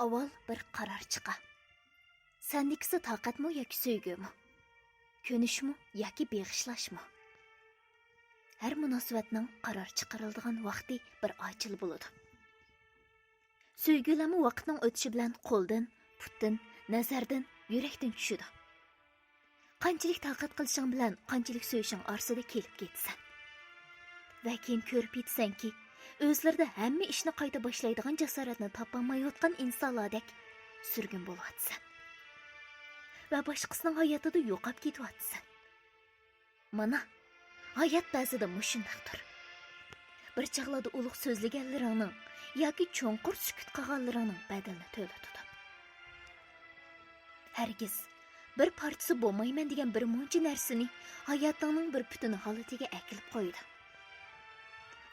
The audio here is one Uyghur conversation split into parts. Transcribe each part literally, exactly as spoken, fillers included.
ئاۋۋال بىر قارار چىقار. سەندىكىسى تاقەتمۇ ياكى سۆيگۈمۇ؟ كۆنۈشمۇ ياكى بېغىشلاشمۇ؟ ھەر مۇناسىۋەتنىڭ قارار چىقىرىلىدىغان ۋاقتى بىر ئاچىل بولىدۇ. سۆيگۈلەرمۇ ۋاقىتنىڭ ئۆتۈشى بىلەن قولدىن، پۇتتىن، نەزەردىن، يۈرەكتىن چۈشىدۇ. قانچىلىك تاقەت قىلىشىڭ بىلەن قانچىلىك سۆيۈشۈڭ ئارىسىدا كېلىپ كېتىسەن. ۋە كېيىن كۆرۈپ يېتىسەنكى، ئۆزلىرىدە ھەممە ئىشنى قايتا باشلايدىغان جاسارەتنى تاپالمايۋاتقان ئىنسانلاردەك سۈرگۈن بولۇۋاتىسەن. ۋە باشقىسىنىڭ ھاياتىدا يوقاپ كېتىۋاتىسەن. مانا، ھايات بەزىدە مۇشۇنداقتۇر. بىر چاغلاردا ئۇلۇغ سۆزلىگەنلىرىڭنىڭ ياكى چوڭقۇر سۈكۈت قىلغانلىرىڭنىڭ بەدىلىنى تۆلىتىدۇ. ھەرگىز بىر پارچىسى بولمايمەن دېگەن بىر مۇنچە نەرسىنى ھاياتىڭنىڭ بىر پۈتۈن ھالىتىگە ئەكېلىپ قويىدۇ.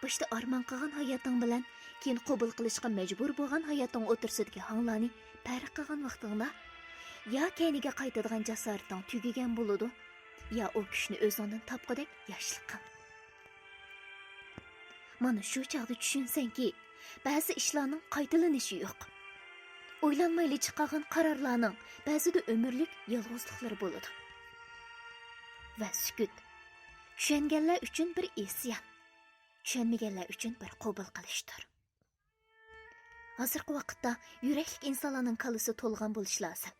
باشتا ئارمان قىلغان ھاياتىڭ بىلەن كېيىن قوبۇل قىلىشقا مەجبۇر بولغان ھاياتىڭ ئوتتۇرىسىدىكى ھاڭلارنى پەرق قىلغان ۋاقتىڭدا، يا كەينىگە قايتىدىغان جاسارىتىڭ تۈگىگەن بولىدۇ، يا ئۇ كۈچنى ئۆزۈڭدىن تاپقۇدەك ياشلىقىڭ. مانا شۇ چاغدا چۈشىنىسەنكى، بەزى ئىشلارنىڭ قايتىلىنىشى يوق. ئويلانمايلا چىقارغان قارارلارنىڭ بەزىدە ئۆمۈرلۈك يالغۇزلۇقلىرى بولىدۇ. ۋە سۈكۈت چۈشەنگەنلەر ئۈچۈن بىر ئىسيان، چۈشەنمىگەنلەر ئۈچۈن بىر قوبۇل قىلىشتۇر. ھازىرقى ۋاقىتتا يۈرەكلىك ئىنسانلارنىڭ كاللىسى تولغان بولۇشى لازىم.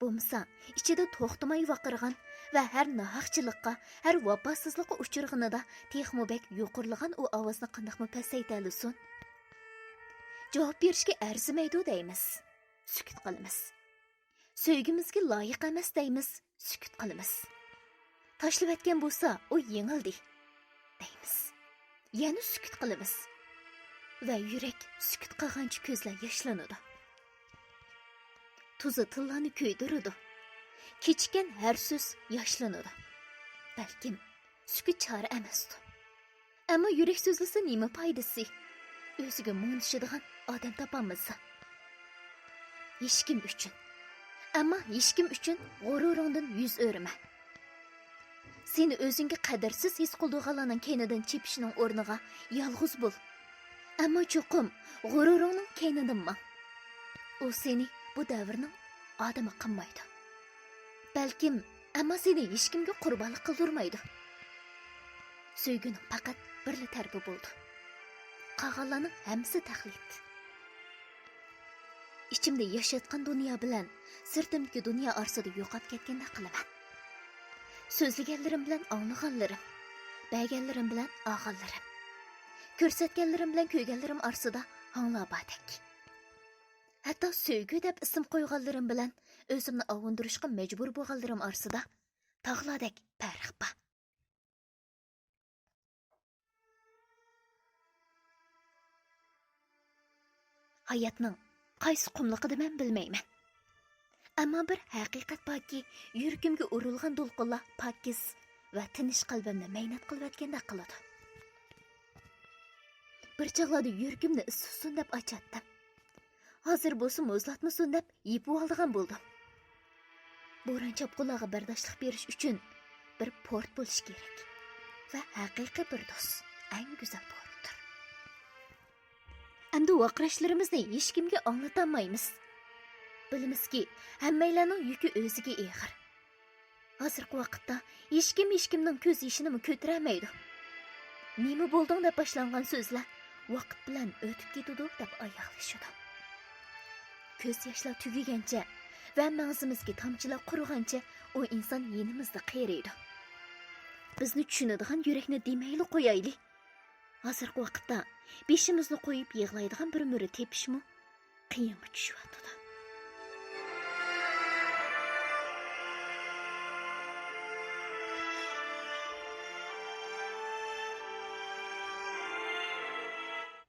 بولمىسا، ئىچىدە توختىماي ۋارقىرىغان ۋە ھەر ناھەقچىلىققا، ھەر ۋاپاسىزلىققا ئۇچرىغىنىدا تېخىمۇ بەك يۇقىرىلىغان ئۇ ئاۋازنى قانداقمۇ پەسەيتەلىسۇن؟ جاۋاب بېرىشكە ئەرزىمەيدۇ دەيمىز، سۈكۈت قىلىمىز. سۆيگۈمىزگە لايىق ئەمەس دەيمىز، سۈكۈت قىلىمىز. تاشلىۋەتكەن بولسا، ئۇ يېڭىلدى دەيمىز. يەنە سۈكۈت قىلىمىز. ۋە يۈرەك سۈكۈت قىلغانچە كۆزلەر ياشلىنىدۇ. تۇزى تىللارنى كۆيدۈرىدۇ. كېچىككەن ھەر سۆز ياشلىنىدۇ. بەلكىم سۈكۈت چارە ئەمەستۇ. ئەمما يۈرەك سۆزلىسە نېمە پايدىسى؟ ئۆزىگە مۇڭدىشىدىغان ئادەم تاپالمىسا. ھېچكىم ئۈچۈن. ئەمما ھېچكىم ئۈچۈن غۇرۇرۇڭدىن يۈز ئۆرۈمە. سېنى ئۆزۈڭگە قەدىرسىز ھېس قىلدۇرغانلارنىڭ كەينىدىن چېپىشنىڭ ئورنىغا يالغۇز بول. ئەمما چوقۇم غۇرۇرۇڭنىڭ كەينىدىن ماڭ. ئۇ سېنى بۇ دەۋرنىڭ ئادىمى قىلمايدۇ. بەلكىم، ئەمما سېنى ھېچكىمگە قۇربانلىق قىلدۇرمايدۇ. سۆيگۈنىڭ پەقەت بىرلا تەرىپى بولىدۇ. قالغانلارنىڭ ھەممىسى تەقلىد. ئىچىمدە ياشايدىغان دۇنيا بىلەن سىرتىمدىكى دۇنيا ئارىسىدا يوقاپ كەتكەندەك قىلىمەن. سۆزلىگەنلىرىم بىلەن ئاڭلىغانلىرىم، بەرگەنلىرىم بىلەن ئالغانلىرىم، كۆرسەتكەنلىرىم بىلەن كۆرگەنلىرىم ئارىسىدا ھاڭلار باردەك. ھەتتا سۆيگۈ دەپ ئىسىم قويغانلىرىم بىلەن ئۆزۈمنى ئاۋۇندۇرۇشقا مەجبۇر بولغانلىرىم ئارىسىدا تاغلاردەك پەرق بار. ھاياتنىڭ قايسى قۇملۇقىدا مەن بىلمەيمەن. ئەمما بىر ھەقىقەت باركى، يۈرىكىمگە ئۇرۇلغان دولقۇنلار پاكىز ۋە تىنچ قەلبىمنى مەينەت قىلىۋەتكەندەك قىلىدۇ. بىر چاغلاردا يۈرىكىمنى ئىسسىتسۇن دەپ ئاچاتتىم. ھازىر بولسا مۇزلاتمىسۇن دەپ يېپىۋالىدىغان بولدۇم. بوران-چاپقۇنلارغا بەرداشلىق بېرىش ئۈچۈن بىر پورت بولۇش كېرەك. ۋە ھەقىقىي بىر دوست، ئەڭ گۈزەل پورتتۇر. ئەمدى ۋارقىراشلىرىمىزنى ھېچكىمگە ئاڭلىتالمايمىز. بىلىمىزكى، ھەممەيلەننىڭ يۈكى ئۆزىگە ئېغىر. ھازىرقى ۋاقىتتا ھېچكىم ھېچكىمنىڭ كۆز يېشىنىمۇ كۆتۈرەلمەيدۇ. «نېمە بولدۇڭ؟» دەپ باشلانغان سۆزلەر «ۋاقىت بىلەن ئۆتۈپ كېتىدۇ» دەپ ئاياغلىشىدۇ. كۆز ياشلار تۈگىگەنچە ۋە مەڭزىمىزدىكى تامچىلار قۇرۇغانچە ئۇ ئىنسان يېنىمىزدا قېرىيدۇ. بىزنى چۈشىنىدىغان يۈرەكنى دېمەيلا قويايلى. ھازىرقى ۋاقىتتا بېشىمىزنى قويۇپ يىغلايدىغان بىر مۈرە تېپىشمۇ قىيىنغا چۈشۈۋاتىدۇ.